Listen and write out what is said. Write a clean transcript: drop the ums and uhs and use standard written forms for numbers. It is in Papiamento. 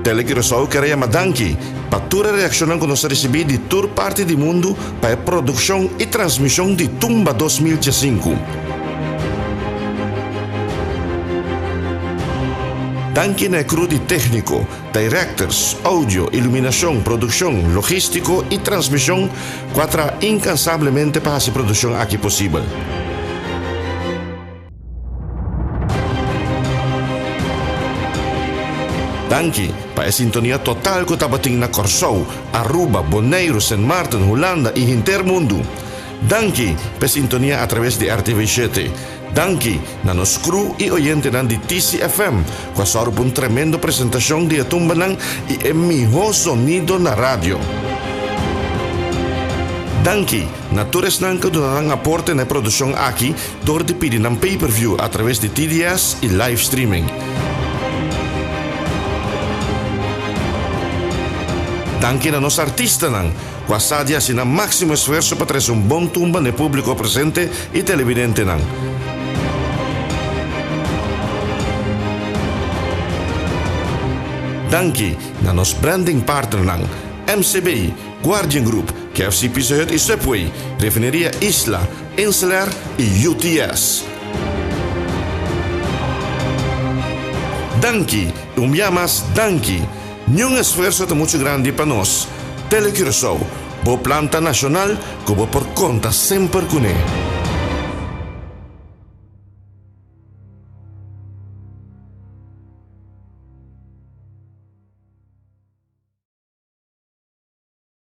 Tele Curaçao kier a yama danki pa tur e reakshonnan ku nos a risibí di tur parti di mundu pa e produkshon i transmishon di Tumba 2015. Danki na e crew di tékniko, directors, audio, iluminashon, produkshon, logístiko i transmishon ku a traha inkansablemente pa hasi produkshon aki posibel. Danki pa e sintonia total ku tabatin na Kòrsou, Aruba, Boneiru, Sint Maarten, Hulanda i henter mundu. Danki pa e sintonia atraves di RTV shete. Danki na nos crew i oyentenan di TCFM ku a sòru pa un tremendo presentashon di e tumbanan i e mihó sonido na radio. Danki na tur esnan ku duna nan aporte na e produkshon aki dor di pidi nan pay per view atraves di TDS i live streaming. Danki na nos artistanan ku a sa di hasi nan máksimo esfuerso pa trese un bon tumba na e públiko presente i televidentenan. Danki na nos branding partnernan, MCB, Guardian Group, KFC Pizza Hut i Subway, Refineria Isla, Inselair i UTS. Danki i un bia mas danki! Niun esfuerso ta muchu grandi pa nos. Tele Curaçao, bo planta nashonal ku bo por konta semper kuné.